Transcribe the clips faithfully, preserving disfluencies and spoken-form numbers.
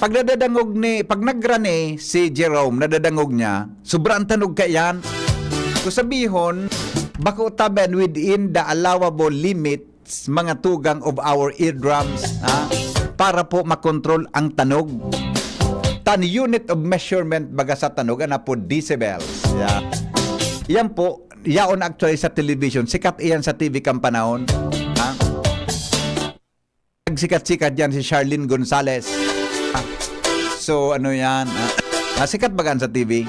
Pag nadadangog ni, pag nagrani si Jerome, nadadangog niya, sobrang tanog ka yan. Kung sabihon, bako tabi an within the allowable limits, mga tugang, of our eardrums, ha? Para po makontrol ang tanog. Tan unit of measurement baga sa tanog, ana po decibels. Yeah. Yan po, yaon actually sa television. Sikat iyan sa T V kan panahon. Ha? Nagsikat-sikat yan si Charlene Gonzalez. So, ano yan? Ah, ah, sikat baga sa T V?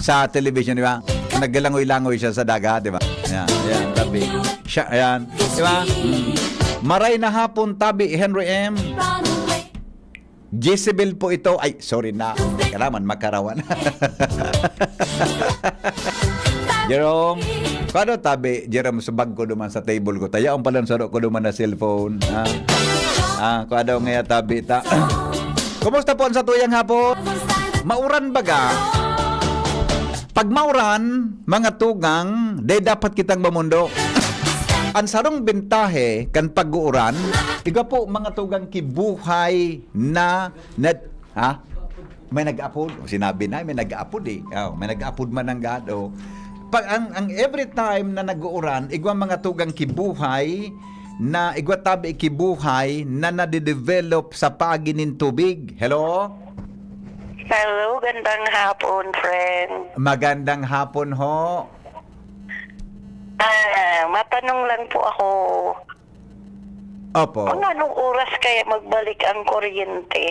Sa television, di ba? Naglalangoy-langoy siya sa dagat, di ba? Yan, yan, tabi. Siya, yan. Di ba? Mm. Maray na hapon, tabi, Henry M. Jezebel po ito. Ay, sorry na. Kailangan makarawan. Jerome, kung ano tabi, Jerome, subag ko duman sa table ko. Tayaon pala ang saro ko duman na cellphone. Ah, ah, kung ano nga tabi ta. Kumusta po ang satuyang hapon? Mauran baga? Pag mauran, mga tugang, dai dapat kitang mamundo. Ang sarong bentahe kan pag-uuran, igwa po, mga tugang, kibuhay na, na, ha? May nag-apod. O, sinabi na, may nag-apod eh. Oh, may nag-apod man ang gado. Pag ang, ang every time na nag-uuran, igwa, mga tugang, kibuhay na, igwa tabi kibuhay na nade-develop sa paagi nin tubig. Hello? Hello, gandang hapon, friend. Magandang hapon ho. Ah, matanong lang po ako. Opo. Mga anong oras kaya magbalik ang kuryente?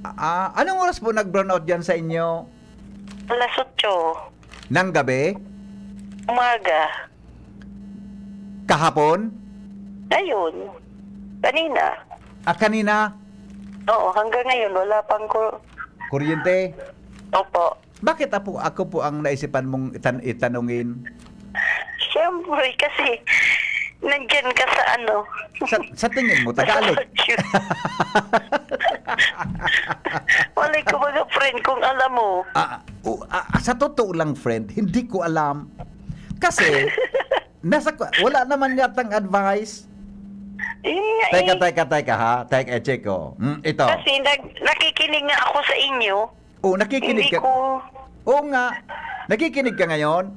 Ah, anong oras po nag-brownout diyan sa inyo? Alas otso. Ng gabi? Umaga. Kahapon? Ayun. Kanina. Ah, kanina? Oo, hanggang ngayon wala pang ku- Kuryente? Opo. Bakit apo, ako po ang naisipan mong itan-, itanungin? Siyempre, kasi nandyan ka sa ano. Sa, sa tingin mo, Tagalog? Sa radyo. Malay ko, mga friend, kung alam mo. Ah, o, ah, sa totoo lang, friend, hindi ko alam. Kasi, nasa, wala naman yatang advice. Yun nga Teka, eh. teka, teka, ha? Teka, i-check ko. Hmm, ito. Kasi nag-, nakikinig nga ako sa inyo. Oh, nakikinig Hindi ka. ko Oo nga. Nakikinig ka ngayon?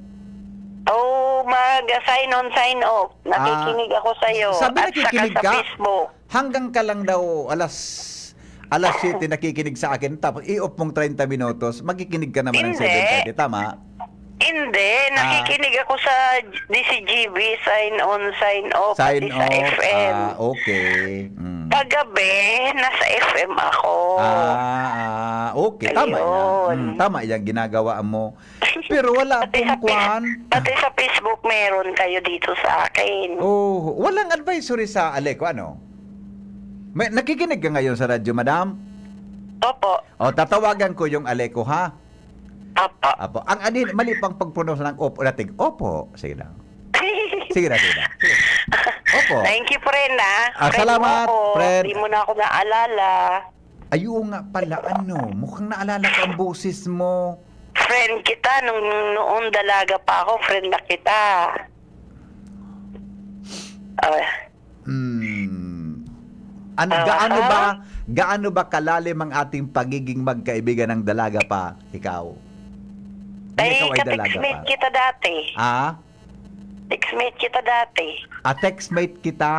Oh, mag-sign on, sign off. Nakikinig Ah, ako sa'yo sabi at saka nakikinig sa ka? Facebook. Hanggang ka lang daw alas, alas siyete nakikinig sa akin, tapos i-off mong treinta minutos, makikinig ka naman ng Hindi. seven thirty, tama? Hindi, Ah. nakikinig ako sa D C G B, sign on, sign off, Sign pati sa off, F M. ah, okay. Mm. Paggabi, nasa F M ako. Ah, ah, okay. Tama yan. Ayun. Mm, tama yan, ginagawa mo. Pero wala Pati pong sa Face-, kwan. pati sa Facebook, meron kayo dito sa akin. Oh, walang advisory sa Aleco, ano? May, nakikinig ka ngayon sa radyo, madam? Opo. O, tatawagan ko yung Aleco, ha? Opo. Opo. Ang adin, mali pang pag-pronounce ng opo, nating opo. Sige lang. Sige na, sige na. Sige. Opo. Thank you, friend, ah. Ah, Friend mo salamat, ako. friend. Di mo na ako naalala. Ay, oo nga pala, ano, mukhang naalala ko ang boses mo. Friend kita nung noon dalaga pa ako, friend na kita. Ah. Hmm. An-, Aha. gaano ba, gaano ba kalalim ang ating pagiging magkaibigan ng dalaga pa, ikaw? Ay, Ikaw ay dalaga ka-textmate pa. kita dati. Ah? Textmate kita dati. Ah, textmate kita?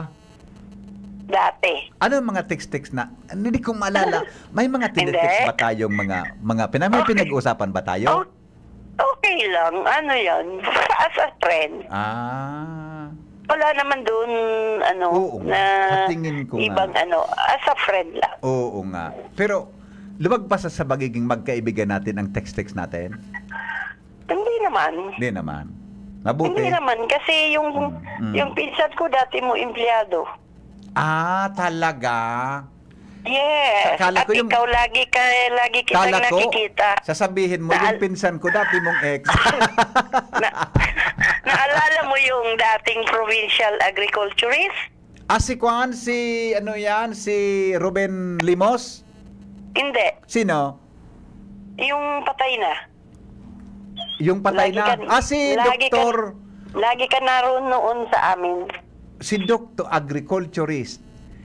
Dati. Ano yung mga text-text na, hindi ko maalala. May mga Hindi. tinetext ba tayong mga, mga pina-, may Okay. pinag-uusapan ba tayo? Oh, okay lang. Ano yan? As a friend. Ah. Wala naman dun, ano, Oo nga. na Sa tingin ko nga. ibang ano. As a friend lang. Oo nga. Pero, lumagpas sa, sa pagiging magkaibigan natin ang text-text natin? Hindi naman. Hindi naman. Mabuti. Hindi naman. Kasi yung, Mm, mm. yung pinsan ko dati mo empleyado. Ah, talaga? Yes. Akala At ko yung ikaw lagi ka, lagi kitang kala ko, nakikita. sasabihin mo, Naal- yung pinsan ko dati mong ex. Na-, naalala mo yung dating provincial agriculturist? Ah, si Kwan, si ano yan, si Ruben Limos? Hindi. Sino? Yung patay na. Yung patay Lagi na. ka, Ah, si lagi ka, Doktor lagi ka naroon noon sa amin. Si Doktor Agriculturist.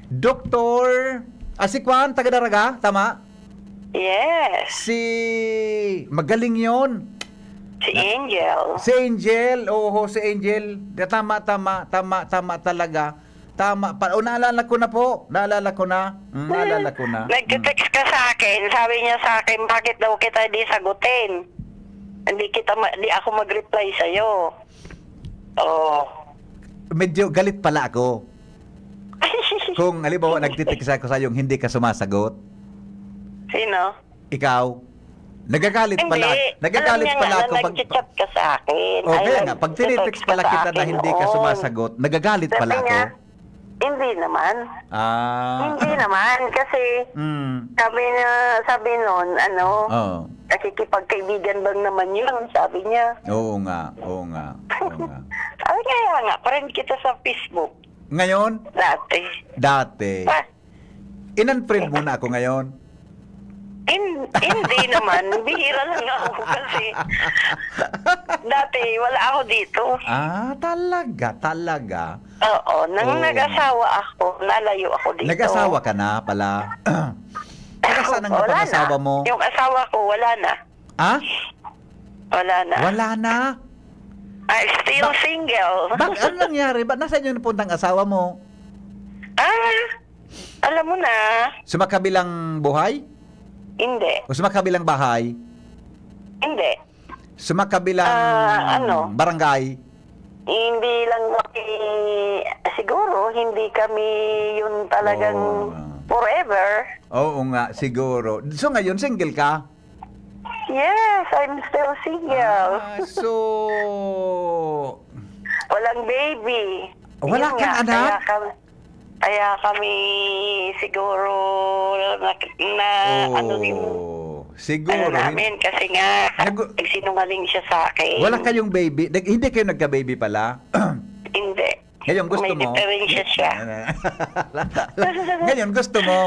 Doktor, Ah, si Kwan, taga Daraga, tama? Yes. Si... Magaling yon. Si Angel. Si Angel, oho, si Angel. Tama, tama, tama, tama talaga. Tama pa. O, naalala ko na po. Naalala ko na. Mm, naalala ko na. Mm. Nagte-text ka sa akin. Sabi niya sa akin, "Bakit daw kita di sagutin? Hindi kita ma- di ako mag-reply sa'yo." Oh. Medyo galit pala ako. Kung halimbawa nagtitext ako sa yung hindi ka sumasagot. Sino? Ikaw. Nagagalit pala. Hindi. Nagagalit Alam niya pala nga ako na pag nag-chat ka sa akin. Okay Ay, nga, pag nag-text tinitext pala ka sa kita na akin hindi ka noon. sumasagot, nagagalit Sabi pala ako. niya, "Hindi naman." Ah. Hindi naman, kasi Mm. sabi na, sabi noon, ano, Oo. nakikipagkaibigan lang naman yun, sabi niya. Oo nga, oo nga, oo nga. Sabi, "Kaya nga, friend kita sa Facebook." Ngayon, Dati. dati. Ah, In-unfriend mo na ako ngayon. hin- hindi naman. Bihira lang ako kasi dati, wala ako dito. Ah, talaga, talaga. Oo, nang Oo. nag-asawa ako, nalayo ako dito. Nag-asawa ka na pala. Taga saan ang Wala pag-asawa na. mo? Yung asawa ko, wala na. Ha? Wala na. Wala na? I'm still Ba- single. Bak ano nangyari? Ba't nasaan yung napuntang asawa mo? Ah, alam mo na. Sa makabilang buhay? Hindi. O sa makabilang bahay? Hindi. Sa makabilang Ah, ano? barangay? Hindi lang kami, siguro, hindi kami yun talagang Oo nga. Forever. Oo nga, siguro. So ngayon, single ka? Yes, I'm still single. Ah, so... Walang baby. Wala Yun kang nga, anak? Kaya kami, kaya kami siguro na, na Oh, ano din, siguro. ano namin, kasi nga, Nag- nagsinungaling siya sa akin. Wala kayong baby? Nag- hindi kayo nagka-baby pala? Hindi. Ngayon, gusto May mo? diferensya siya. Ngayon, gusto mo?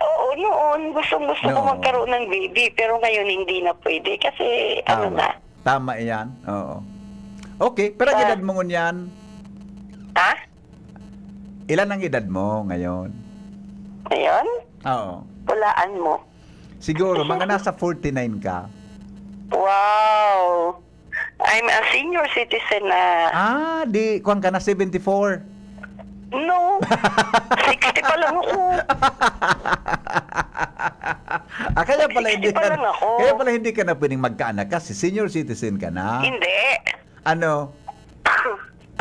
Oo, noon, gustong gusto ko No. magkaroon ng baby, pero ngayon hindi na pwede kasi ano Tama. na. Tama yan. Oo. Okay, pero ang Sa- edad mo ngunyan? Ha? Ilan ang edad mo ngayon? Ngayon? Oo. Walaan mo. Siguro, mga nasa forty-nine ka. Wow! I'm a senior citizen na. Ah, di, kuwan ka na, seventy-four. No. sixty pa lang ako. Ah, kaya pala hindi sixty pa ka, lang ako. Kaya pala hindi ka na pwedeng magkaanak kasi senior citizen ka na. Hindi. Ano?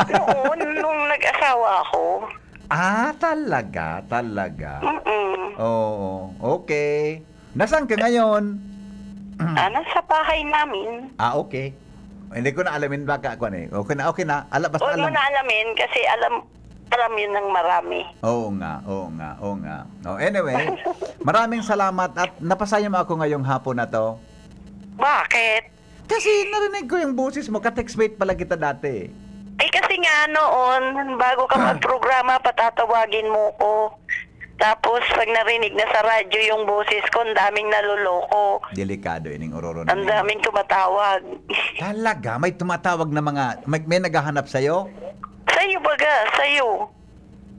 Noon, nung nag-asawa ako. Ah, talaga, talaga. Mm-mm. Oo, okay. Nasaan ka ngayon? Ah, nasa bahay namin. Ah, okay. Hindi ko na alamin baka ako eh. Okay na, okay na. Ala, basta Huwag mo alam. na alamin kasi alam, alam yun ng marami. Oo nga, oo nga, oo nga. Oh, anyway, maraming salamat at napasaya mo ako ngayong hapon na to. Bakit? Kasi narinig ko yung boses mo, ka-textmate pala kita dati. Eh kasi nga noon, bago ka magprograma, patatawagin mo ko. Tapos pag narinig na sa radyo yung boses ko, ang daming naloloko. Delikado ining ororo na Ang yan. Daming tumatawag. Talaga? May tumatawag na mga, may, may naghahanap sa'yo? Sa'yo baga, sa'yo.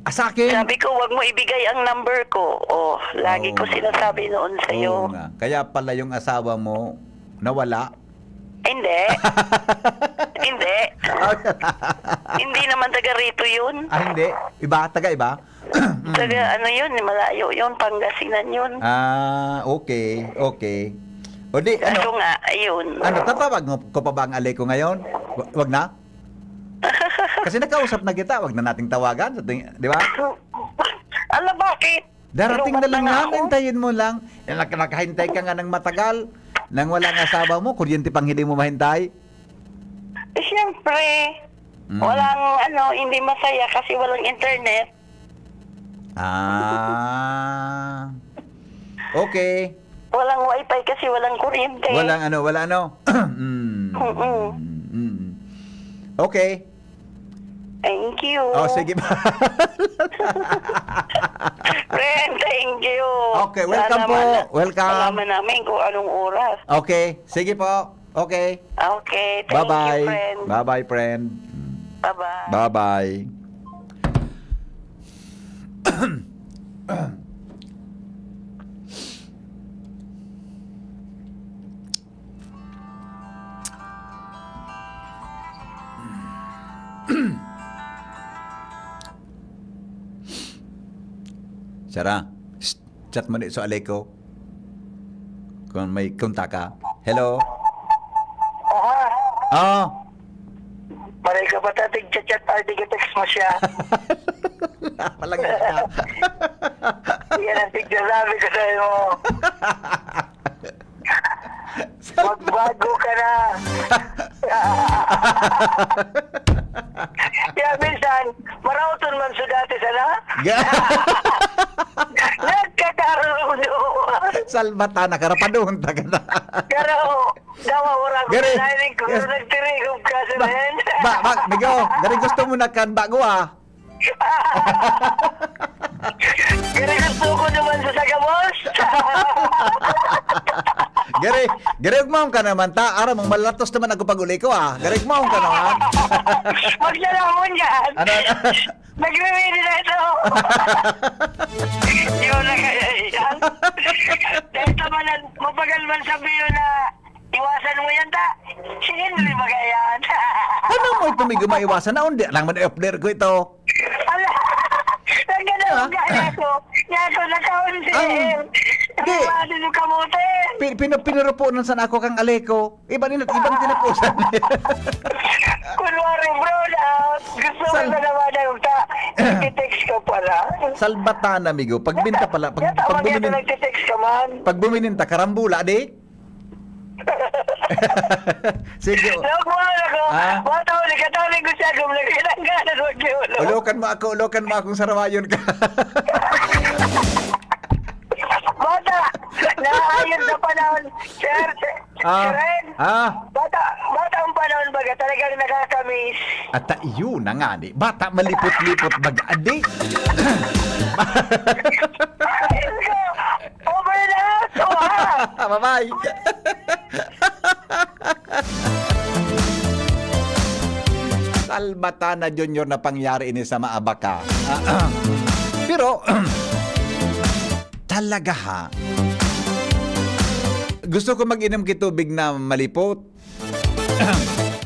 Ah, sa akin? Sabi ko, "Wag mo ibigay ang number ko." Oh, lagi Oo ko nga. Sinasabi noon sa'yo. Oo nga. Kaya pala yung asawa mo nawala? Hindi. Hindi. Hindi naman taga rito yun. Ah, hindi? Iba? Taga iba? Taga ano yun, malayo yun, Pangasinan yun. Ah, okay, okay. O di, ano, Kaso nga, ayun. ano, tatawag mo ko pa ba ang alay ko ngayon? Wa- Wag na? Kasi nakausap na kita, wag na nating tawagan. Sa ting- di ba? Ala, bakit? Darating na Lumat lang na nga yan, ako. Hintayin mo lang. Eh, nak- nakahintay ka nga ng matagal. Nang walang asawa mo, kuryente pang hindi mo mahintay. Eh, siyempre, Mm. walang ano, hindi masaya kasi walang internet. Ah. Okay. Walang wifi kasi walang kuryente. Walang ano, wala ano. Mm. Mm-mm. Mm. Okay. Thank you. Oh, sige ba? Friend, thank you. Okay, welcome po. Welcome. Malaman namin kung anong oras. Okay, sige po. Okay. Okay, thank Bye-bye. You, friend. Bye-bye, friend. Bye-bye. Bye-bye. Sara, shh, chat mo ni so Aleco. Kung may konta ka. Hello? Oha, Oh, maray ka pa ta, tig-chat-chat, ay, tig-text mo siya. Palagay ka. Yan ang tigsasabi ko sa'yo. Magbago ka na. Kaya minsan, marauton man sa dati sana. Ga- Nagkakaroon. Salbata na, karapadon ta ka na. Pero, dawa, wala ko Gari. Nailing ko, pero Yes. Nagtirigog ka sa Ba, rin. Ba, ba, Migo, gari gusto mo na kan bago ah. Gari gusto ko naman sa sagamos. Gari, gari ugmaon ka naman ta. Aram mong malatos naman ako pag-uli ko ah. Gari ugmaon ka naman. Magdala mo niyan. Ano? Nagre-ready na ito. Yun na kaya yan. Dahil naman, mapagal man sabihin na iwasan mo yan, ta. Si Henry ba kaya yan? Ano mo ito, Migo, maiwasan na? Hindi lang man i-update ko ito. Ala, ang ganda Ah. Ng gaya ko. Nga ako nakaon si Ang- Hindi. Iwasan mo kamote. Pi-, pinu-, pinurupunan sana ako kang Aleco. Iba din, iba din tinapusan. Kunwari, bro, na gusto ko Sal- na naman na yung ta-, nagtitext ka pala. Salbatan, amigo. Pagbinta pala, pag, Yata, pag mga buminin, nagtitext ka man. Pag buminin ta, karambula, di? Sige. Log mo ako. Ah? Bata ko, nagkataling ko siya, kung nagkailangan, wag yun. Ulokan mo ako, ulokan mo akong sarawayon ka. Bata, naayon sa panahon, sir, sir, Ah, Sir Ren, ah. Bata, bata ang panahon baga, talagang nakakamiss. At ta-, yun na nga ni. Bata malipot-lipot baga, adi. Ayun ko, over na, to, ha? Bye-bye. Salbatana Junior na pangyari ini sa Maabaka. Pero, talaga ha, gusto ko mag-inom ki tubig na malipot.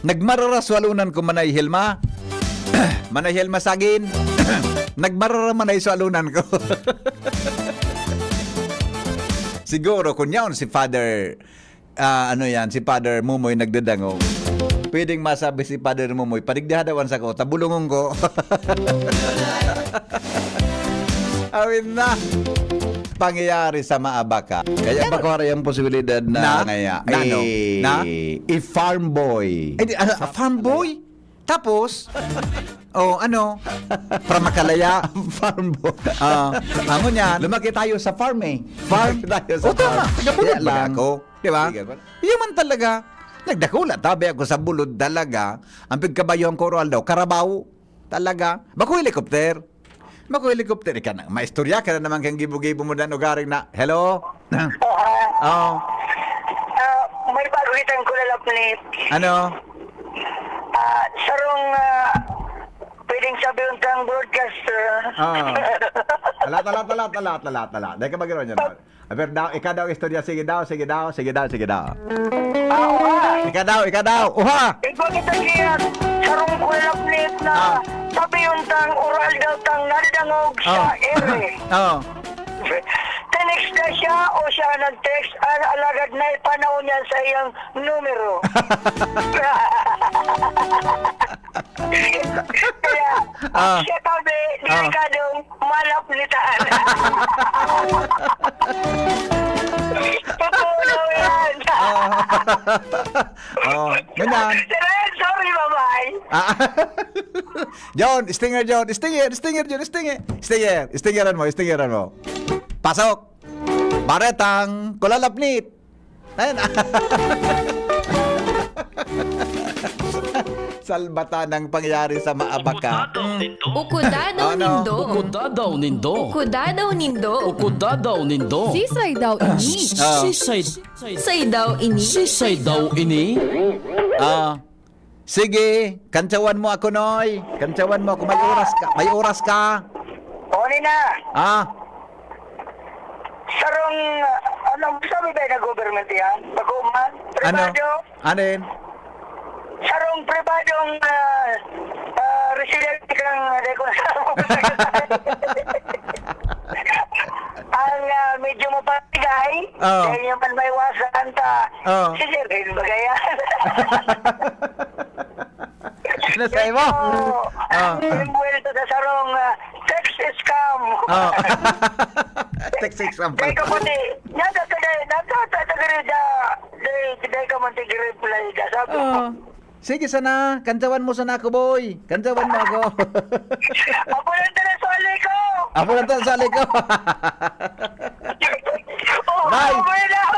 Nagmarara swalonan ko, Manay Helma. Manay Helma Sagin. Nagmarara manay swalonan ko. Siguro, kun yaon si Father, ah, ano yan, si Father Mumoy nagdadangog. Pwedeng masabi si Father Mumoy, "Padigdiha daw an sako, tabulungon ko." Awin na. Pangyayari sa Maabaka. Kaya Pero baka wala yung posibilidad na Na? ngaya, Na ano? eh, Na? i-farm boy. Eh, di, ah, farm boy? Tapos? Oh, ano? Para makalaya. Farm boy. Ah, amo niyan. Lumaki tayo sa farm eh. Farm? Lumaki tayo sa O, tama. farm. Taga-Bulod Kaya ba lang. ako? Di ba? Sige, ba? Yun man talaga. Nagdakula, tabi ako sa Bulod talaga. Ang pagkabayuhan ko, Roaldo, karabaw. Talaga. Bako helicopter. Bako helicopter. Ika na, maistorya ka na naman kang gibo-gibo mo dan ugaring na. Hello? Oha. Oh. Ah, may bago kitang kulalapnit. Ano? Ah, sarong, ah, pwedeng sabi untang broadcaster. Oh. Alat, alat, alat, alat, alat, alat. Dahil ka magkaroon yan. Aber daw, ika daw istorya. Sige daw, sige daw, sige daw, sige daw. Ah, oha. Ika daw, ika daw. Uha! Ikaw kita kaya, sarong kulalapnit na Ah. sabi untang oral daw tang nadadangog sa Ah. ere. Oh. Tinext na siya o siya nag-text, al-, alagad na ipanahon niya sa iyang numero. Kaya, Ah. siya tabi, Ah. delikadong malaplitan. Totoo daw yan. Ah. Oh, ganyan. Sir Ed, sorry, bye-bye. Ah. John, stinger, John. Stinger, stinger, John, stinger. Stinger, stingeran mo, stingeran mo. Pasok. Baretang kulalapnit. Ayan. Salbatan ang pangyari sa Maabaka. Ukudadaw Ano? nindo. Ukudadaw nindo. Ukudadaw nindo. Ukudadaw nindo. Sisay daw ini. Ah. Sisay. Sisay daw ini. Sisay daw ini. Ah. Sige, kantsawan mo ako, Noy. Kantsawan mo ako. May oras ka. May oras ka. Uli na. Ah. Sarong, ah, anong sabi ba na government yan? Bago man? Ano? Pribado? Ano yun? Sarong pribadong, ah, ah, Sila kang, dai ko na ang, ah, medyo mapatigay, Oo. dai nyo man maiwasan ta. Oo. Si Sir Gil Bagayan. Ano sa imo? Medyo, Ah. envuelto sa sarong, ah, text scam. Oh. Text scam pala. Dai ka mo di, nata, nata, nata, nata, dai, dai ka mo di reply ka. Sabi ko, Oh. Sige sana, kantawan mo sana ako, boy. Kantawan mo ako. Apo lang tala sa alay ko. Apo lang tala sa alay ko. Oh, Bye. Apo lang.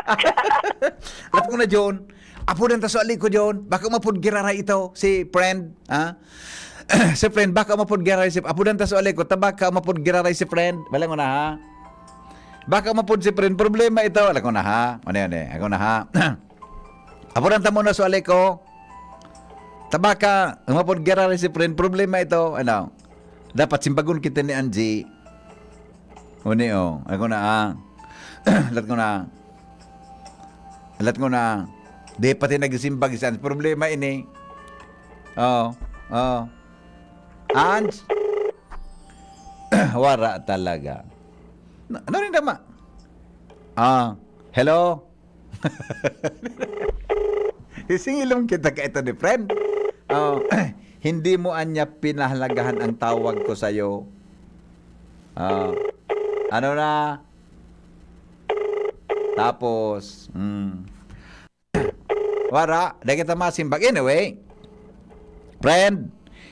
Alam ko na, John. Apo lang ta sa alay ko, John. Baka mapud giraray ito, si friend, ha? Si friend, baka mapud giraray si, apo lang ta sa alay ko, ta baka mapud giraray si friend. Balang ko na, ha? Baka mapud si friend, problema ito. Alam ko na, ha? Ano yan, eh? Ako na, ha? Apo lang ta muna sa alay ko. Tabaka, umapod giraray si friend. Problema ito, ano? Dapat simbagon kita ni Angie. Uni, oh. Ako na, ah. Lat ko na. Lat ko na. Di pati nagsimbag si Angie. Problema ini. Oh, oh. Ange? Wara talaga. Na, ano rin naman? Ah, hello? Isingilom kita ka ito ni friend. Oh, hindi mo anya pinahalagahan ang tawag ko sa'yo. Ah, ano na? Tapos, mm. Wara, di kita masimbag. Anyway, friend,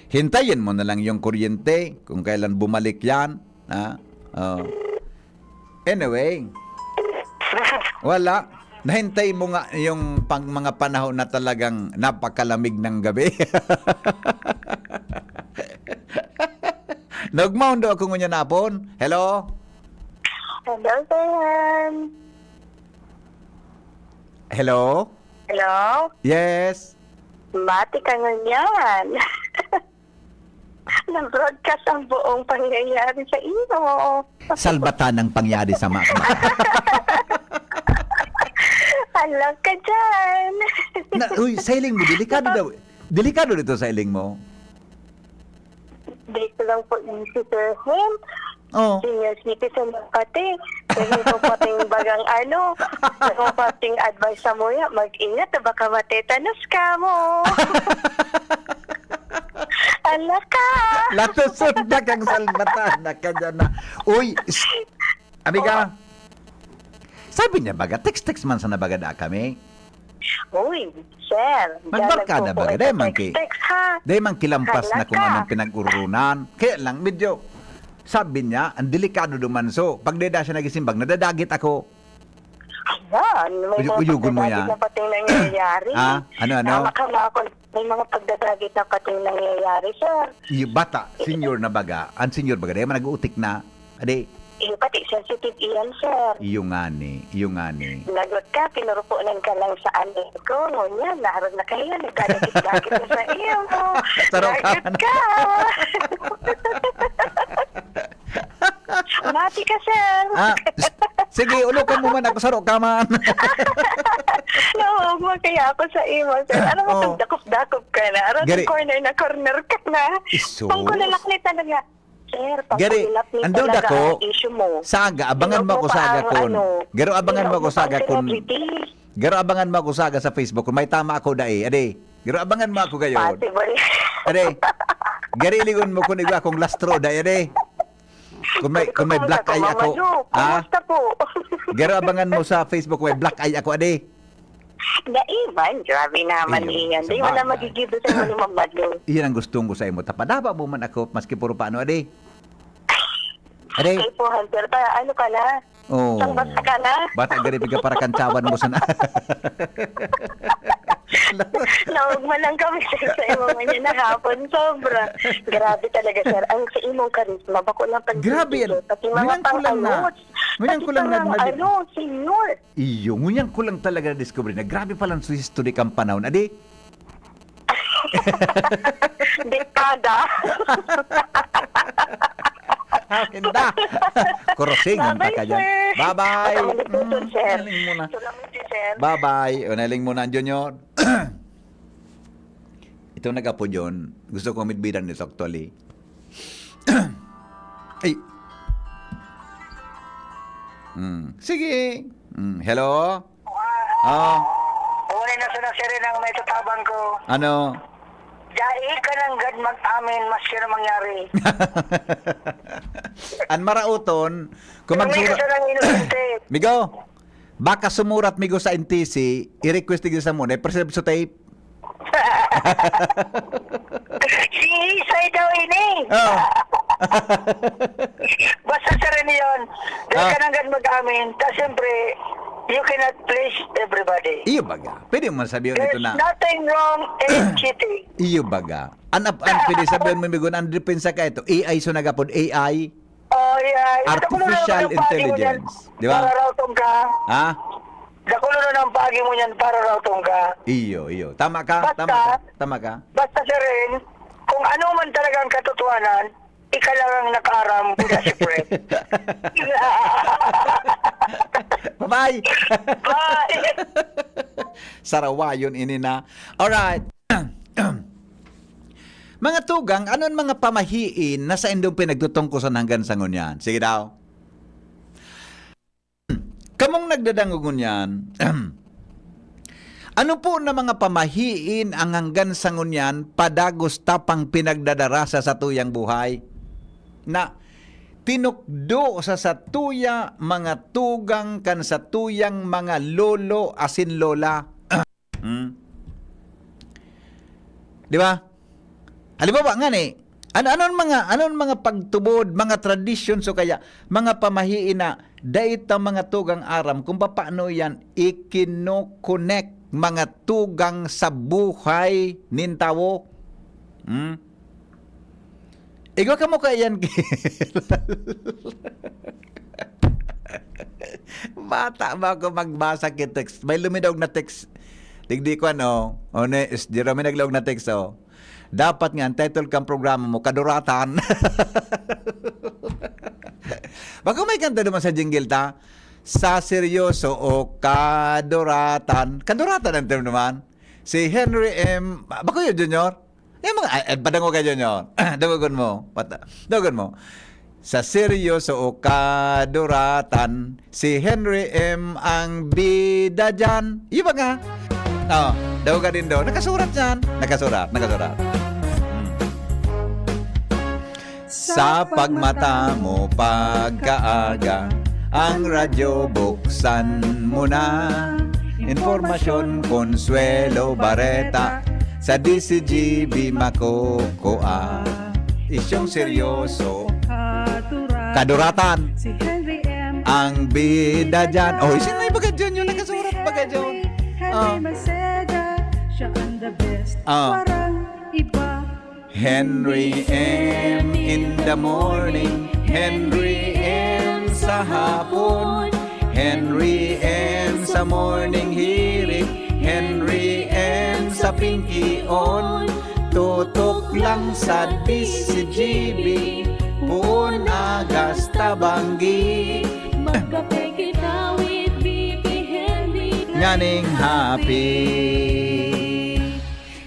hintayin mo na lang yung kuryente kung kailan bumalik yan. Ha? Oh. Anyway, wala. Nahintay mo nga yung pang mga panahon na talagang napakalamig ng gabi. Nagmaundo ako ngunyan napon. Hello? Hello, Sir Juan. Hello? Hello? Yes. Mati ka ngunyan. Na-broadcast ang buong pangyayari sa iyo. Salbatan ang pangyari sa mga Hala ka dyan. Na, uy, sailing mo, delikado daw. Delikado dito sailing mo. Di ko lang po easy, Sir Hen. Oh. Senior citizen na pati. Kaya ko pating bagang ano, kaya ko pating advice sa muya, mag-ingat, baka matetanos ka mo. Ala ka! Latusod na kang salbatan na ka dyan na. Uy, s-, amiga, Oh. sabi niya baga, text-text man sana baga da kami. Uy, sir, Magbarkada diyan baga, nagpupuwerte dahil man ki-, text-text, ha? dahil man kilampas Hala na kung ka. anong pinag-urunan. Kaya lang, medyo, sabi niya, ang delikado duman. So, pag deda siya nagisimbag, nadadagit ako. Ayan, may Uyu-, mga uyugon mo pagdadagit yan. na pating nangyayari. Ha? Ano, ano? Tama ka, mga kol-, may mga pagdadagit na pating nangyayari, sir. Iyo, bata, senior na baga. Ang senior baga, dahil man nag-uutik na. Adi. Iyo, pati sensitive iyan, sir. Iyo nga ni, iyo nga ni. Lagot ka, pinurupunan ka lang sa anin ko. Ngunyan, naharap na kayo, nagdadagit-dagit na sa iyo. Charot ka Lagot man. ka. Mati ka, sir. Ah, s-, sige, ulo ka mo man, ako saro ka man. Naog mo kaya ako sa imo, sir. Ano mo, Oh. pagdakop-dakop ka na? Aron Gari. corner na corner ka na. Isus. Pangkulalak ni talaga. Sir, Gari, pangkulalak ni ang duda talaga ko, ang issue mo. saga, abangan Tingnan mo mo ako pa saga ang kun. ano, Garo, abangan mo tingnan ako mo pa saga ang kun. celebrity. Garo, abangan mo ako saga sa Facebook kun may tama ako dai. Ade. Garo, abangan mo ako gayon. Possible. Ade. Gari, lingon mo kun igwa akong lastro dai, ade. Kun may, Sabi ko, kun may "Kumusta black po, eye Mama ako. Lu? Ha? Kumusta po?" Garo, abangan mo sa Facebook kun may black eye ako, ade. Dai man, grabe naman Iyo, iyan. sa Di wala bagay. magigibo sa imo ni Mama Lu. Iyan ang gustong ko sa imo. Tapadaba mo man ako, maski puro paano, ade. Ade. Kay po, Hunter, pa, ano ka na? Oh. Isang bata ka na? Bata gari, piga para kantsawan mo sana. Naog man lang kami sa, sa imo ngayon na hapon. Sobra. Grabe talaga, sir. Ang sa imong karisma, bako lang pag Grabe yan. Pati mga Ngunyan ko lang na, pangayos. ngunyan Pati ko lang pa na, mga nadi- ano, senior. Iyo, ngunyan ko lang talaga na-discover na grabe palang su history kang panahon. Adi? Dekada. Amin na. Kurusingan ta Bye-bye, ka dyan. sir. Bye-bye. Baka matutunan, Mm, sir. naling muna. Salamat, sir. Bye-bye. O, naling muna, Junior. Itong nag-apod yun, gusto ko midbidan nito actually. Ay. Hmm. Sige. Hmm. Hello? Oh. Una na sana siya rin ang may tatabang ko. Ano? Dai ka nanggad mag-amin, maski na mangyari. An marauton, kung Pero may magsura- kasalang inosente. Migo, baka sumurat migo sa N T C, i-request digdi sa mo, na-preserve sa tape. Si Isay daw ini. Oh. Basta sa reliyon, dai Ah. ka nanggad mag-amin. Ta siyempre, you cannot please everybody. Iyo baga. Pwede mo sabihin There's ito na. nothing wrong in cheating. Iyo baga. An, ap-, an, pwede sabihin mo, Migo, an depensa ka ito, A I so nagapod, A I. Oh, yeah. Artificial Dakulo na naman ang pagi mo niyan. intelligence. Di ba? Para raw tong ka. Ha? Dakulo na ang pagi mo niyan para raw tong ka. Iyo, iyo. Tama ka, Basta, tama ka, tama ka. basta siya rin, kung ano man talaga ang katotohanan, ika lang ang nakaaram, buda si Fred. Bye-bye! Bye! Sarawayon ini na. Alright. Mga tugang, ano an mga pamahiin na saindong pinagtutungkosan hanggang sa ngunyan? Sige daw. Kamong nagdadangog ngunyan, ano po na mga pamahiin ang hanggan sa ngunyan padagos ta pang pinagdadara sa satuyang buhay? Na tinukdo sa satuya mga tugang kan satuyang mga lolo asin lola. Hmm? Di ba? Halimbawa, ngani, ano, ano ang mga, ano ang mga pagtubod, mga tradisyon, so kaya mga pamahiin na dai ta mga tugang aram kung papaano yan ikinokonek mga tugang sa buhay nin tawo? Hmm? Igwa kamo kaiyan kilala. Bata ba ako magbasa ki text? May lumidaog na text. Digdi ko ano, honest, di raw may naglaog na text, oh. Dapat nga, ang title kang programa mo, Kaduratan. Bako may kanta naman sa jingle ta? Sa seryoso o kaduratan? Kaduratan ang term naman. Si Henry M. Bako yun, Junior? Yung mga, ay, ay, padango ka, Junior. Dawagon mo. Pata-, dawagon mo. Sa seryoso o kaduratan, si Henry M ang bida dyan. Yung mga, oh, daw ka din daw. Nakasurat yan. Nakasurat, nakasurat. Hmm. Sa pagmata mo pagkaaga, ang radyo buksan mo na. Impormasyon, konsuwelo, bareta, sa D C G B makukua. Isyong seryoso, kaduratan. Si Henry M. Ang bida dyan. Oh, isin na ibaga dyan, yung nakasurat baga dyan. Henry, Henry Ah. Maceda, siya ang the best. Ah. Parang iba. Henry M in the morning, Henry M sa hapon, Henry M sa morning hirit, Henry M sa pingkion. Tutok lang sa D C G B, puon agas tabanggi. Magkape kita with B P Henry. Nganing happy.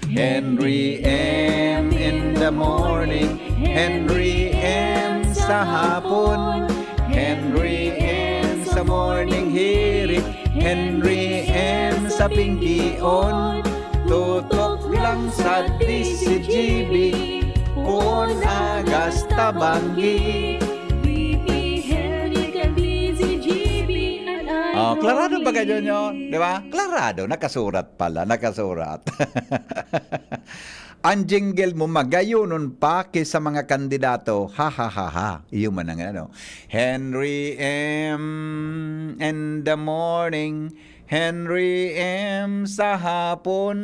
Henry M in the morning, Henry M sa hapon, Henry M sa morning hirit, Henry M sa pingkion. Tutok lang sa D C G B, puon agas tabanggi. B P Henry kan D C G B, and I Oh, know klarado ba kayo nyo? Di ba? Klarado, nakasurat pala, nakasurat. Ang jingle mo, magayonon pa ki sa mga kandidato. Ha, ha, ha, ha. Iyo man ang ano. Henry M in the morning, Henry M sa hapon,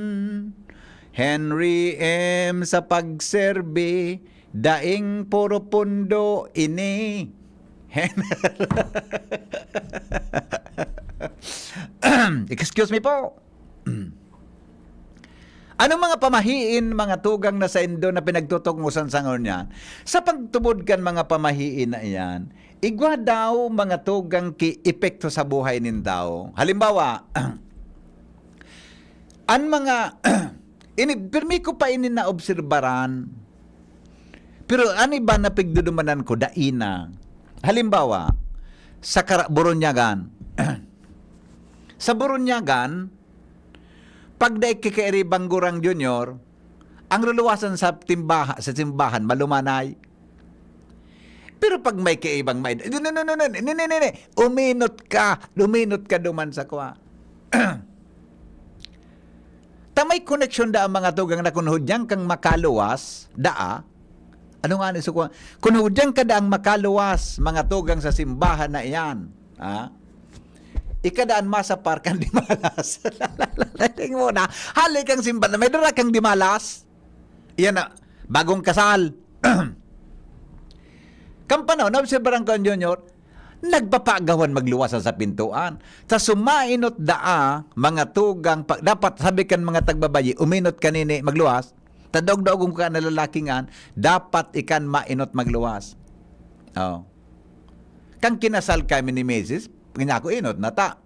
Henry M sa pagserbi, daing puro pundo ini. Hen-, excuse me po. Anong mga pamahiin, mga tugang na saindo na pinagtutungosan sa ngunyan? Sa pagtubod kan mga pamahiin na iyan, igwa daw mga tugang ki epekto sa buhay nin tawo. Halimbawa, an mga, Ini, pirmi ko pa ini naobserbaran. Pero an iba na pigdudumanan ko, dai na. Halimbawa, sa kara-, Burunyagan. Sa Burunyagan, pag dai kakairibang gurang, Junior, ang luluwasan sa timbaha-, sa simbahan, malumanay. Pero pag may kaibang may, no, no, no, no, no, no, no, no, no, uminot ka, uminot ka duman sa kwa. Ta may koneksyon da ang mga tugang na kun hudyang kang makaluwas, daa. Ano nga ni, so, kun, kun hudyang ka daang makaluwas, mga tugang sa simbahan na iyan, ha? Ika daan masapar kan dimalas. Tingnan mo na, hali kang simbahan, may dara kang dimalas. Iyan na, bagong kasal. Kan panahon, naobserbaran ko an Junior, nagpapaagawan magluwas sa pintuan. Sa sumainot daa, mga tugang, pa-, dapat sabi kan mga tagbabayi, "Uminot ka nini, magluwas." Ta daog-daogon ko ka na lalaki ngan, dapat ikan mainot magluwas. Oh. Kan kinasal kami ni misis, kanya ko inot na ta.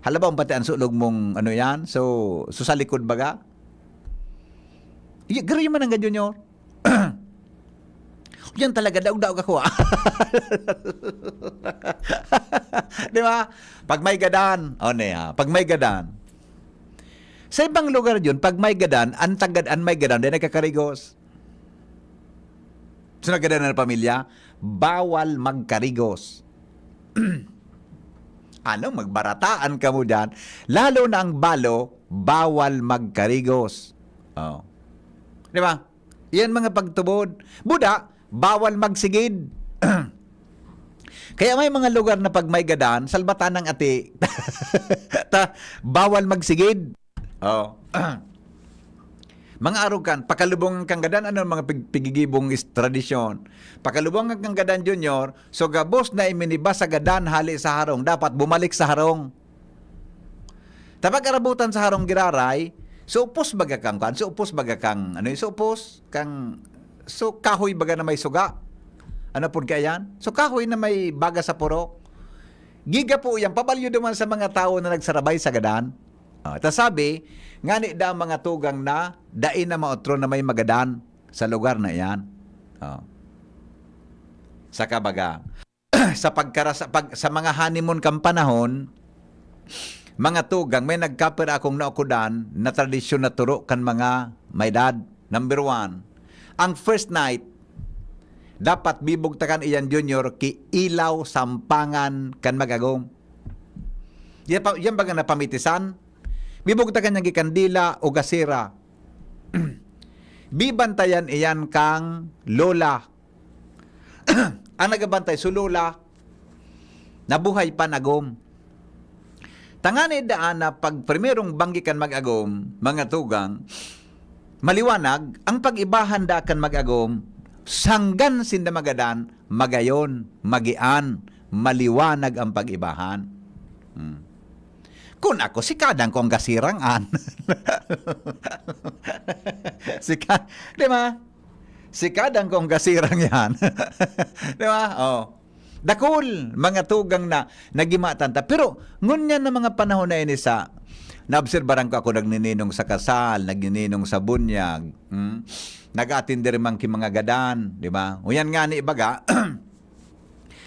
Halabaw pati ang sulog mong ano yan, so, so sa likod baga. Y-, garo man ang Junior. Yan talaga, daog-daog ako, ah. Di ba? Pag may gadan, o niya, pag may gadan. Sa ibang lugar yun, pag may gadan, ang tagad, ang may gadan, di nagkakarigos. So, naggadan na pamilya, bawal magkarigos. Ano, magbarataan ka mo dyan. Lalo na ang balo, bawal magkarigos. Oh. Di ba? Yan mga pagtubod. Buda, bawal magsigid. Kaya may mga lugar na pag may gadan, salbatan ng ati. Ta, bawal magsigid. Oh. Mga arugan, pakalubong kang gadan, ano mga pig-, pigigibong is tradisyon? Pakalubong kang gadan, Junior, so gabos na iminiba sa gadan hali sa harong, dapat bumalik sa harong. Tapag arabutan sa harong giraray, so upos baga kang, kan, so upos baga kang, ano yung so upos? Kang, so kahoy baga na may suga? Ano po kaya yan? So kahoy na may baga sa purok. Giga po yan, pabalyo naman sa mga tao na nagsarabay sa gadan. Ah, ta sabi, ngani da ang mga tugang na dai na maotro na may magadan sa lugar na iyan. Oh. Saka baga, sa pagkara-, sa pag-, sa mga honeymoon kang panahon, mga tugang, may nagkapira akong naukudan na tradisyon na turo kan mga may edad. Number one, ang first night, dapat bibugtakan iyan, Junior, ki ilaw sampangan kan mag-agom. Yan pa, yan baga napamitisan? Bibugtakan niya ki kandila o gasera. Bibantayan iyan kang lola. Ang nagabantay, so lola, nabuhay pa, nagom. Tangani daan na pag primerong banggi kan mag-agom, mga tugang, maliwanag, ang pag-ibahan da kan mag-agom, sanggan sinda magadan, magayon, magian, maliwanag ang pag-ibahan. Hmm. Kun ako, sikadan ko ang gasirang an. Sika-, di ba? Sikadan ko ang gasirang yan. Di ba? Oh. Dakul, mga tugang na nagimatan ta. Pero ngunyan na mga panahon na ini sa, naobserbaran ko ako nagnininong sa kasal, nagnininong sa bunyag, hmm? Nag-atender man ki mga gadan, di ba? Uyan nga ni baga,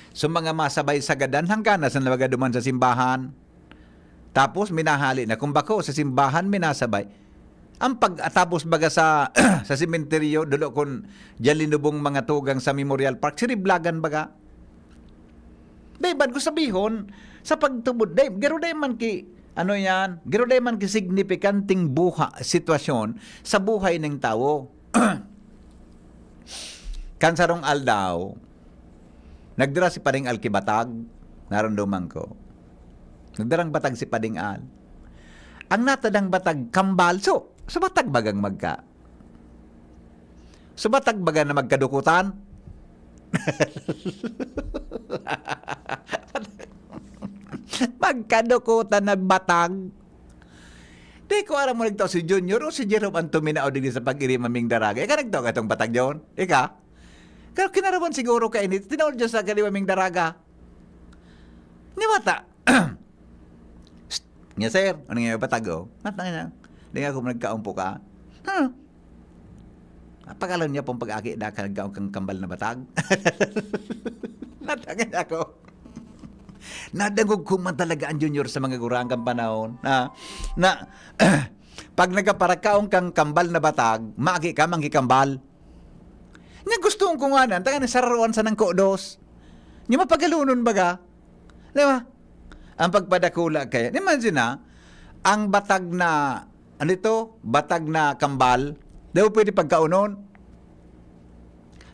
so mga masabay sa gadan, hangganas na baga duman sa simbahan. Tapos minahali na. Kung bako sa simbahan, minasabay. Ang pag-, tapos baga sa, sa sementeryo, dulo kun diyan linubong mga tugang sa Memorial Park, siriblagan baga. Dai, bad ko sabihon, sa pagtubod, dai, garo dai man ki, ano yan, garo dai man ki signipikanting buha, sitwasyon sa buhay ng tawo. Kan sarong aldaw, nagdara si Paring Al ki batag, narandoman ko. Nagdarang batag si Paring Al. Ang natadang batag, kambal. So, so batag bagang magka. So batag baga na magkadukutan? Magkadukutan na batag. Di ko aram mo nagtao si Junior o si Jerome ang tuminao digdi sa pag-iri maming daraga. Ika nagtao ka itong batag, John? Ika? Pero kinarawan siguro ka ini, tinaw Diyos sa kaliwa ming daraga. Ni bata. Psst, nga, sir, ano nga batag, oh? Matang na. Di nga ako nagkaumpo ka. Huh? Apag-alam niya pong pag-aki na kagaon kang kambal na batag? Natangan ako. Nadangog ko man talaga ang junior sa mga gurang kan panahon, ha, na pag nagaparakaon kang kambal na batag, maagi ka, manggikambal. Nga gusto kong kuhanan, taga na sararuan sa nangkodos. Nga mapagalunon baga. Di ba? Ang pagpadakula kaya. Imagine na, ang batag na, ano ito? Batag na kambal, di mo pwede pagkaunon.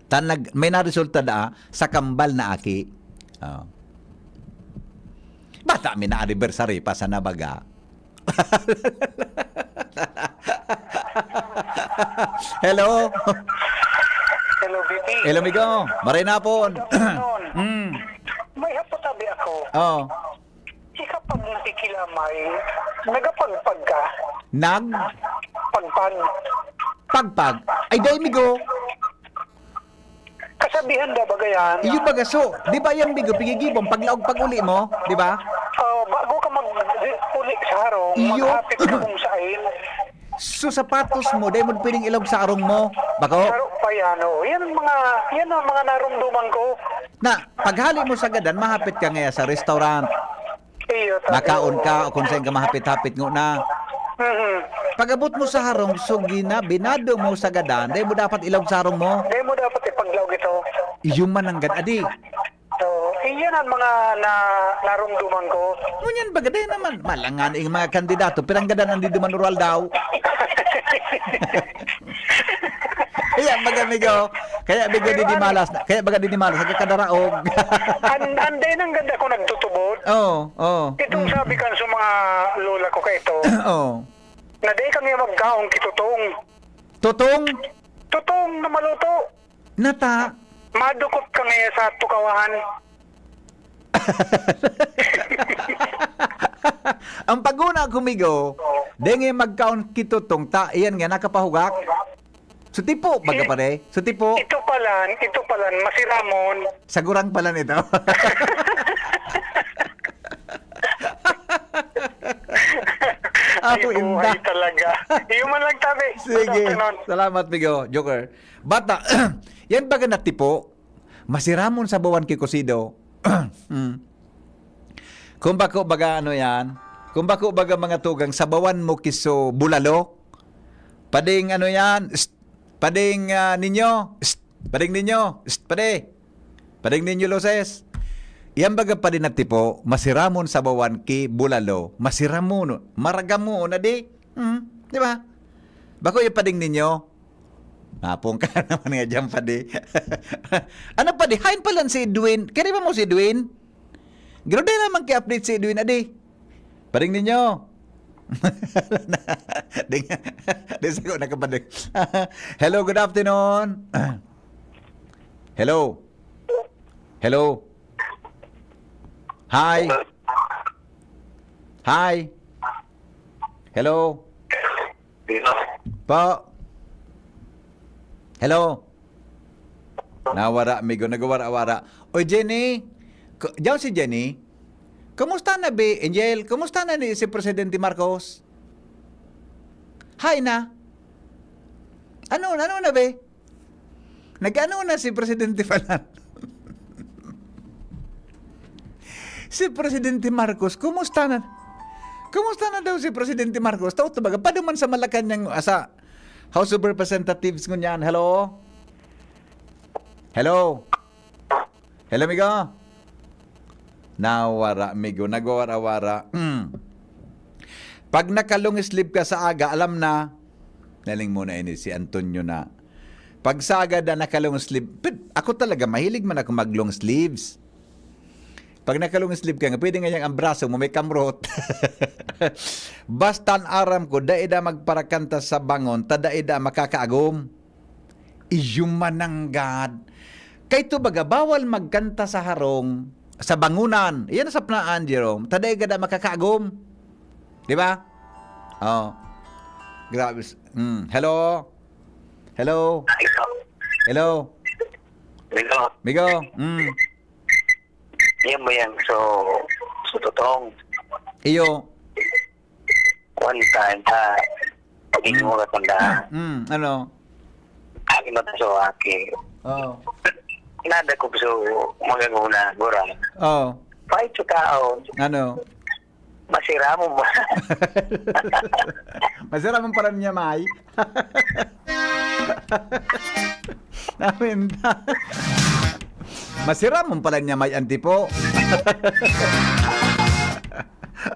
Tan nag, may naresulta daa sa kambal na aki. Oh. Bata mi na anniversary pa sa nabaga. Hello? Hello, B P. Hello, migo. Maray na po. Noon, Mm. May hapot abi ako. Oh. Ika pag nakikilamay, nagapagpag ka? Nag? Pagpag. Pagpag? Ay, dai, migo. Kasabihan daw ba gayan? Iyo baga so, di ba yung migo, pigigibong, paglaog pag-uli mo, di ba? Oh, bago ka mag-uli sa harong, Iyo. Maghapit ka kung saan. So, sapatos mo, dai mo pwedeng ilaog sa arong mo. Bako? Saro pa yan, oh. Yan ang mga, yan ang mga narumduman ko. Na, paghali mo sa gadan, mahapit ka ngaya sa restaurant. Iyo, tabi, Makaon oo. ka o kung saan ka mahapit-hapit ngona. Mhm. Pag-abot mo sa harong, so gina, binado mo sa gadan, dai mo dapat ilaog sa harong mo. Dai mo dapat ipaglaog ito. Iyo man ang gad, adi. So, iyan ang mga na, narumduman ko. Ngunyan baga, dai naman, malangan ang mga kandidato, pirang gadan ang diduman oral daw. Ayan, baga, migo. Kaya baga di dimalas na, kaya baga di dimalas, nagkakadaraog. An, anday nang ganda ko nagtutubod. Oo, oo. Itong sabi kan sa mga lola ko kaito, Oo. na dai kami magkaon kitutong. Tutong, Tutong na maluto. nata, Madukot ka ngaya sa tukawahan. Ang paguna ko, migo, dai nga magkaon kitutong ta, iyan nga, nakapahugak. So, tipo, baga pare. So, tipo. Ito palan, ito palan, masiramon. Sa gurang pala nito. Ay, Apo, buhay inda. Talaga. Iyo man lang tabi. Sige. Good afternoon. Salamat, migo. Joker. Bata, yan baga na tipo. Masiramon sa bawan ki kusido. Mm. Kung bako baga ano yan, kung bako baga mga tugang, sabawan mo kiso bulalo. Pading ano yan, pst, pading, ah, ninyo, pst, pading ninyo, pst, pade. Pading ninyo, Loses. Yan baga padi na tipo, masiramon sabawan ki bulalo, masiramon, maragamo na di. Mm, di ba? Bako yung pading ninyo. Napong ka naman nga dyan, padi. Ano, padi? Hain palan si Edwin? Kaya ba mo si Edwin? Grabe naman kay update si Edwin, adi. Pading ninyo. Di nga. Di sa ko nakapading. Hello, good afternoon. Hello. Hello. Hi. Hi. Hello. Po. Hello. Nawara, amigo. Nagwara-wara. Oy, Jenny. K-, diyan si Jenny. Kumusta na, be? Angel, kumusta na ni si Presidente Marcos? Hi na. Ano, ano na, be? Nag-ano na si Presidente Falan? Si Presidente Marcos, kumusta na? Kumusta na daw si Presidente Marcos? Tao, tabaga, paduman sa Malacanang, ah, sa House of Representatives ngunyan. Hello? Hello? Hello, amigo? Nawara, amigo. Nagwawara-wara. Mm. Pag naka-long sleeve ka sa aga, alam na. Naling muna ini si Antonio na. Pag sa aga na naka-long sleeve, pit, ako talaga, mahilig man ako mag-long sleeves. Pag naka-long sleeve ka nga, pwede nga yang ang braso mo, may kamrot. Basta an aram ko, dai da magparakanta sa bangon, ta dai da makakaagom. Iyo mananggad. Kay to baga, bawal magkanta sa harong, sa bangunan. Iyan sa pnaan, Jerome. Ta dai gada makakaagom. Di ba? Oh. Grabe. s-, Mm. Hello? Hello? Hello? Hello. Migo? Mm. Yan mo yan. So, so totoong Iyo. one time, ah, pag Hindi mo katandaan. Mm, ano? Aki mata sa aki. Oo. Nadakop sa mga guna, gura. Oo. Fight sa tao. Ano? Masira mo ba? Masira mo pala niya, May. Namin. Masira mo pala niya, May Antipo.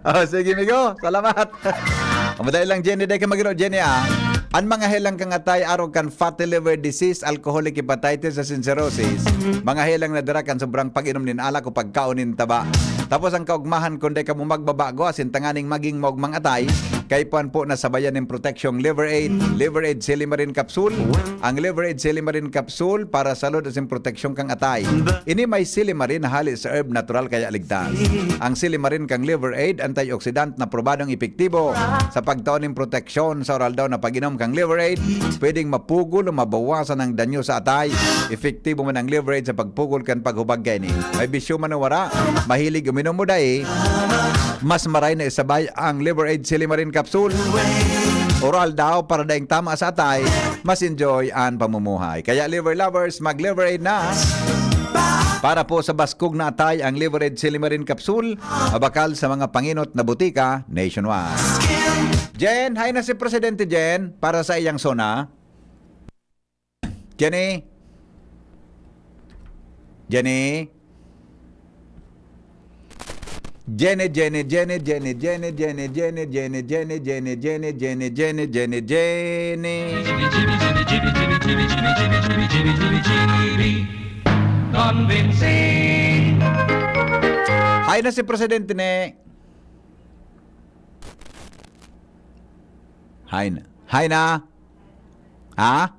Oh, sige, migo. Salamat. Amo dai lang, Jenny. Dai ka magiro, Jenny, ah. An mga helang kan atay, arog kan fatty liver disease, alcoholic hepatitis, asin cirrhosis. Mga helang na dara kan sobrang pag-inom nin alak o pagkaon nin taba. Tapos ang kaugmahan, kun dai kamo magbabago, asin tanganing maging maugmang atay, kaipuhan po na sabayan nin proteksyong Liver Aid. Liver Aid Silimarin Capsule. Ang Liver Aid Silimarin Capsule para sa load asin proteksyon kan atay. Ini may silimarin na hali sa herb natural kaya ligtas. Ang silimarin kan Liver Aid, antioxidant na probadong epektibo sa pagtao nin proteksyon sa oral daw na pag-inom kan Liver Aid. Pwedeng mapugol o mabawasan ang danyo sa atay. Epektibo man ang Liver Aid sa pagpugol kan paghubag kaini. May bisyo man o wara, mahilig uminom o dai, mas maray na isabay ang Liver Aid Silimarin Capsule. Oral daw para daing tama sa atay, mas enjoy an pamumuhay. Kaya Liver Lovers, mag-Liver Aid na! Para po sa baskog na atay, ang Liver Aid Silimarin Capsule, mabakal sa mga pangenot na botika nationwide. Jen, hay na si Presidente Jen para sa iyang SONA. Jenny? Jenny? Jenny, Jenny, Jenny, Jenny, Jenny, Jenny, Jenny, Jenny, Jenny, Jenny, Jenny, Jenny, Jenny, Jenny. Convincing. Hay na si Presidente ne. Hay na. Hay na. Ha?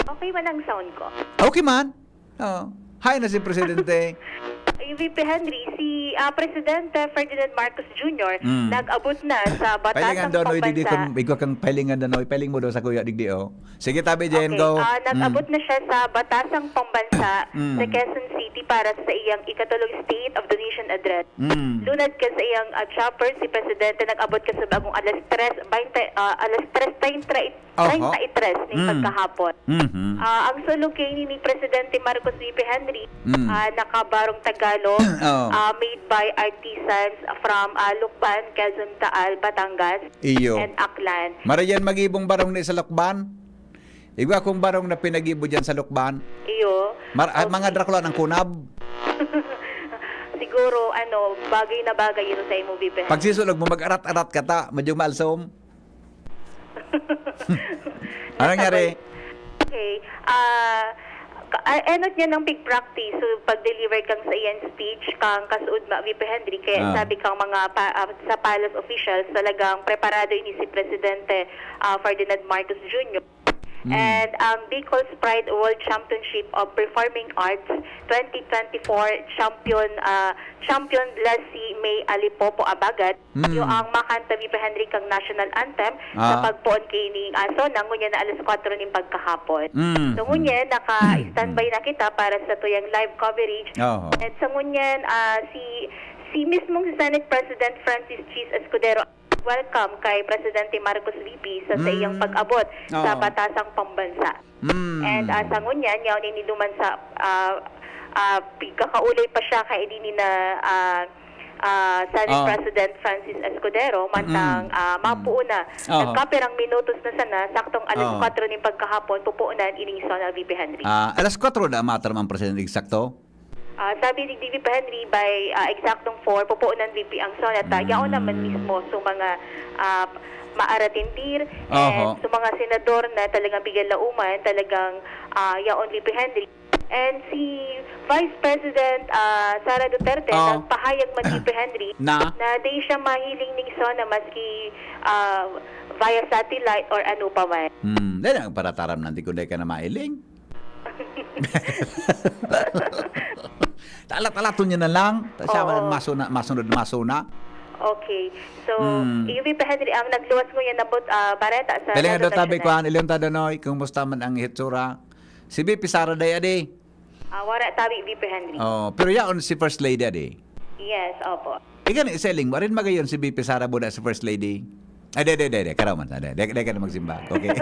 Okay man ang sound ko. Okay man. Oh. Hay na si Presidente. Yung V P Henry, si, ah, Presidente Ferdinand Marcos Junior Mm. nag-abot na sa Pailingan batasang daw, no, digdi pambansa. Kun igwa kang pailingan daw, no, ipailing mo daw sa kuya, digdi, oh. Sige, tabi, Jen, Okay, go. ah, nag-abot Mm. na siya sa batasang pambansa Mm. sa Quezon City para sa iyang ikatulong State of the Nation Address. Mm. Lunad kan sa iyang, ah, chopper, si Presidente nag-abot kan sa bagong alas tres baynte, ah, alas tres treinta, Oho. treinta y tres ning Mm. pagkahapon. Mhm. Ah, ang sulog kaini ni Presidente Marcos V P Henry, Mm. ah, naka-barong Tagalog, Oh. ah, made by artisans from, ah, Lucban, Quezon, Taal, Batangas, Iyo. and Aklan. Maray yan magibong barong ni sa Lucban? Igwa kong barong na pinagibo dyan sa Lucban. Iyo. Mar-, ah, Okay. mga Dracula ng kunab. Siguro, ano, bagay na bagay yun sa imo, V P Henry. Pagsisulog mo, mag-arat-arat ka ta, medyo maalsom. Ano nangyari? Okay. Ah, ka-, ah, enot niya ng pig-practice. So, pag-deliver kang sa iyan speech, kang kasuod ma, V P Henry, kaya Ah. sabi kang mga pa, ah, sa palace officials, talagang preparado ini si Presidente, ah, Ferdinand Marcos Junior. Mm. And ang Bicol's Pride World Championship of Performing Arts twenty twenty-four champion, ah, champion la si May Alipopo Abagat. Mm. Iyo ang makanta, V P Henry, kang national anthem sa Ah. pagpoon kaining, ah, SONA, ngunyan na alas kwatro nin pagkahapon. Mm. So, ngunyan, Mm. naka-standby na kita para sa tuyang live coverage. Oho. And sa ngunyan, ah, si, si mismong si Senate President Francis Chiz Escudero, welcome kay Presidente Marcos V P sa, sa iyang Mm. pag-abot sa Oo. batasang pambansa. Mm. And, ah, sa ngunyan, yaon ini duman sa, ah, ah, pigkakaulay pa siya kay ini na, ah, ah, Senate Oo. President Francis Escudero, mantang, Mm. ah, Mm. mapuo na. Oo. Nagkapirang minutos na sana, saktong alas Oo. kwatro nin pagkahapon, pupuunan ining SONA, V P Henry. Ah, alas kwatro na mataram ang presidente, eksakto? Ah, sabi ni V P Henry, by, ah, eksaktong four, pupuunan V P ang SONA. Ta, yaon naman Mm. mismo. So, mga, ah, maaratindir, Oho. and so, mga senador na talagang bigyan lauman, talagang, ah, yaon V P Henry. And si Vice President, ah, Sara Duterte, Oh. nagpahayag man, V P Henry, Na? na di siya mahiling ning SONA maski, ah, via satellite or ano pa man. Hmm, dahil ang parataram nanti kung dahil ka na mailing. Talat-alaton niya na lang. Ta-, siya Oo. man, masuna, masunod, masuna. Okay. So, Hmm. V P Henry, ang nagluwas ngunyan na bot-, ah, bareta sa Dali nga daw, Senado tabi National. Kuan, Ileon Tadanoy, kumusta man ang hitsura? Si V P Sara day, adi? Ah, wala tabi, V P Henry. Oh, pero yaon si First Lady, adi? Yes, opo. Ikan, Seling, warin magayon si V P Sara Buda sa First Lady? Ay, de, de, de, de. Karaw man. De, de, de ka na magsimbag. Okay.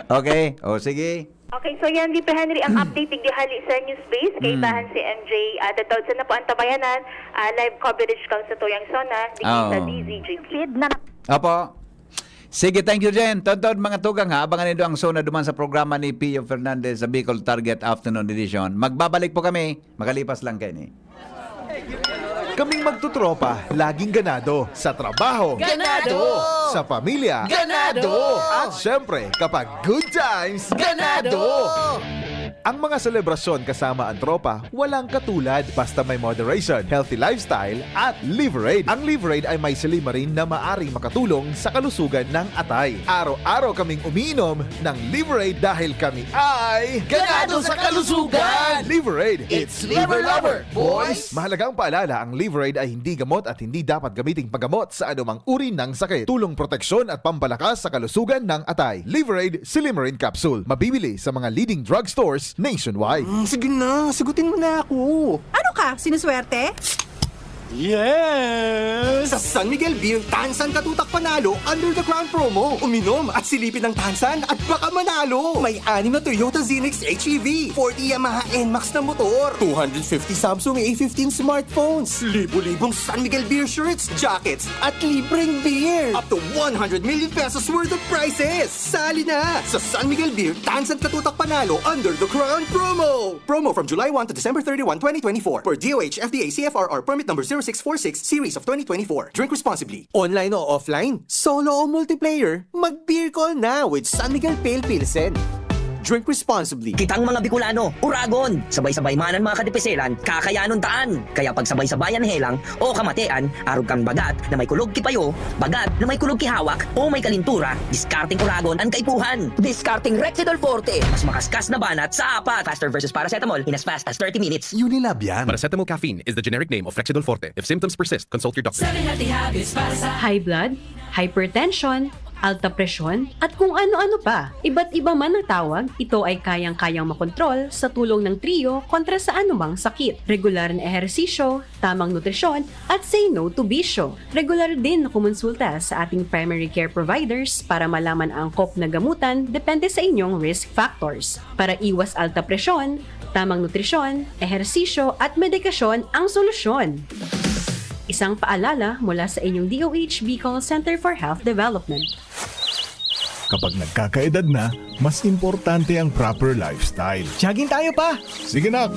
Okay. O, sige. Okay, so yan, Lipe Henry, ang update digdi hali sa News Base. Kaibahan si M J, ah, tatawad sa na po ang tabayanan, ah, live coverage kang sa tuyang zona, digdi sa Oo. D Z G T. Feed na Apo. Sige, thank you, Jen. Tontod, mga tugang, ha? Abangan nindo ang zona duman sa programa ni Pio Fernandez sa Bicol Target Afternoon Edition. Magbabalik po kami. Makalipas lang kayo ni. Kaming magtutropa, laging ganado. Sa trabaho, Ganado! Sa pamilya, Ganado! At syempre, kapag good times, Ganado! Ang mga selebrasyon kasama ang tropa, walang katulad. Basta may moderation, healthy lifestyle, at Liverade. Ang Liverade ay may silymarin na maaring makatulong sa kalusugan ng atay. Araw-araw kaming umiinom ng Liverade dahil kami ay Ganado sa kalusugan! Liverade, it's Liver Lover, boys! Mahalagang paalala, ang Liverade ay hindi gamot at hindi dapat gamiting panggamot sa anumang uri ng sakit. Tulong proteksyon at pampalakas sa kalusugan ng atay. Liverade Silymarin Capsule. Mabibili sa mga leading drugstores nationwide. Mm, sige na, sagutin mo na ako. Ano ka, sinuswerte? Yes! Sa San Miguel Beer, Tansan Katutak Panalo under the Crown Promo. Uminom at silipin ang Tansan at baka manalo. May anim na Toyota Zenix H E V, forty Yamaha N max na motor, two hundred fifty Samsung A fifteen smartphones, libo-libong San Miguel Beer shirts, jackets, at libreng beer. Up to one hundred million pesos worth of prizes. Sali na sa San Miguel Beer, Tansan Katutak Panalo under the Crown Promo. Promo from July one to December thirty-one, twenty twenty-four, per D O H F D A C F R R permit number zero six four six series of twenty twenty-four. Drink responsibly. Online o offline, solo o multiplayer, mag-beer call na with San Miguel Pale Pilsen. Drink responsibly. Kitang mga Bicolano, uragon! Sabay-sabay man an mga kadipiselan, kakayanon taan! Kaya pagsabay-sabayan helang o kamatean, arog kan bagat na may kulog ki payo, bagat na may kulog ki hawak, o may kalintura, diskarteng uragon an kaipuhan! Diskarteng Rexidol Forte, mas makaskas na banat sa apat! Faster versus paracetamol in as fast as thirty minutes. Unilab yan. Paracetamol caffeine is the generic name of Rexidol Forte. If symptoms persist, consult your doctor. Seven Healthy Habits para sa High blood, hypertension, alta presyon, at kung ano-ano pa. Iba't iba man ang tawag, ito ay kayang-kayang makontrol sa tulong ng Trio kontra sa anumang sakit. Regular na ehersisyo, tamang nutrisyon, at say no to bisyo. Regular din na kumonsulta sa ating primary care providers para malaman ang angkop na gamutan depende sa inyong risk factors. Para iwas alta presyon, tamang nutrisyon, ehersisyo, at medikasyon ang solusyon. Isang paalala mula sa inyong D O H Bicol Center for Health Development. Kapag nagkakaedad na, mas importante ang proper lifestyle. Jogging tayo, pa! Sige, nak!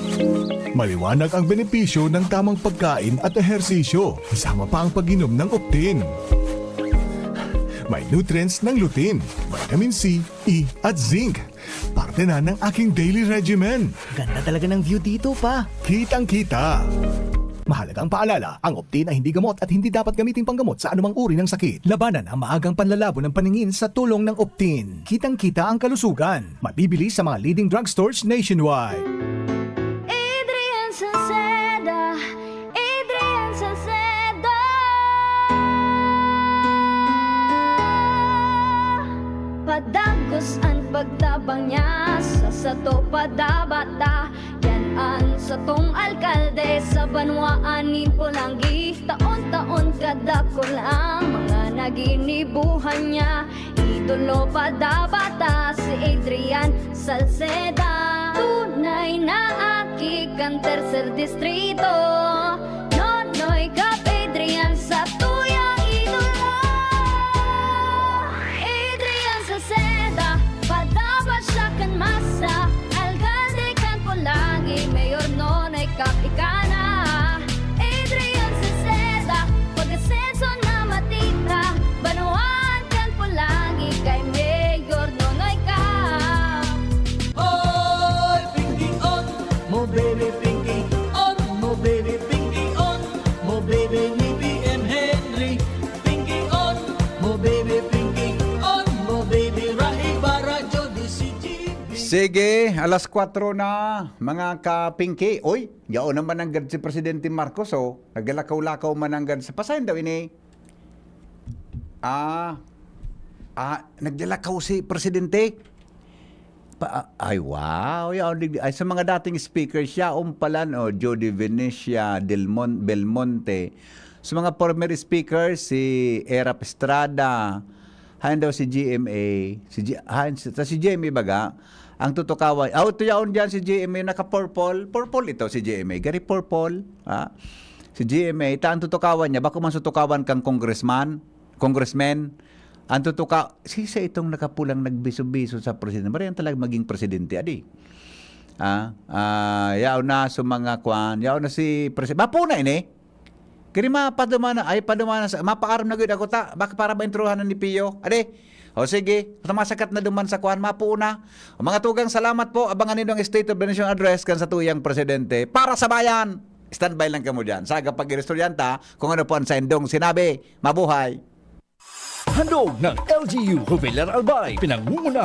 Maliwanag ang benepisyo ng tamang pagkain at ehersisyo, kasama pa ang pag-inom ng Optin. May nutrients ng lutein, vitamin C, E, at zinc. Parte na ng aking daily regimen. Ganda talaga ng view dito, pa. Kitang-kita. Mahalagang paalala, ang Optin ay hindi gamot at hindi dapat gamiting panggamot sa anumang uri ng sakit. Labanan ang maagang panlalabo ng paningin sa tulong ng Optin. Kitang-kita ang kalusugan. Mabibili sa mga leading drugstores nationwide. Adrian Salceda, Adrian Salceda. Padagos an pagtabang niya sa sato padabata. Yan an satong alkalde sa banwaan nin Polangui. Taon-taon kadakul ang mga naginibuhan niya. Idolo padabata si Adrian Salceda. Tunay na aki kan Tercer Distrito. Nonoy Cap Adrian sa tuyang idolo. Adrian Salceda, padaba siya kan masa. Alkalde kan Polangui, Mayor Nonoy Cap ika na. Adrian Salceda, pag-asenso na matita. Banwaan kan Polangui kay Mayor Nonoy Cap. Oy, Pinky on mo, baby, Pinky on mo, baby, Pinky on mo, baby, ni B M Henry. Pinky on mo, baby, Pinky on mo, baby, Rahi Barajo, D C G B. Sige, alas kwatro na, mga ka-Pinky. Oy, yaon naman nanggad si Presidente Marcos, oh. Naglalakaw-lakaw man nanggad sa pasayan daw ini. Ah, ah, naglalakaw si Presidente. Pa, ay, wow. Yaon digdi. Ay, sa mga dating speakers, yaon pala, no, Jody Venecia, Del Mon-, Belmonte, Sa mga former speakers, si Erap Estrada, hain daw si G M A, si G, hain, sa si G M A baga, ang tutukawan, aw, ito yaon dyan si G M A, naka-purple, purple ito si G M A, gari purple, ha? Si G M A, ta ang tutukawan niya, bako man tutukawan kang congressman, congressman, ang tutuka, sisa itong nakapulang nagbiso-biso sa presidente, maray ang talaga maging presidente, adi. Ah, ah, yaon na sa mga kwan, yaon na si presidente, mapo na ini, Kini mapaduman na, ay paduman na sa, mapaaram na gud ako ta, baka para maintrohan na ni Pio. Ade, o sige, sa mga sakat na duman sa kwan, mapuo na. O mga tugang, salamat po. Abangan nindo ang State of the Nation Address kan satuyang presidente. Para sa bayan, standby lang kamo dyan. Sa agapag-iristoryan ta, kung ano po ang saindong sinabi. Mabuhay! Handog ng L G U Jubilar Albay, pinangunguna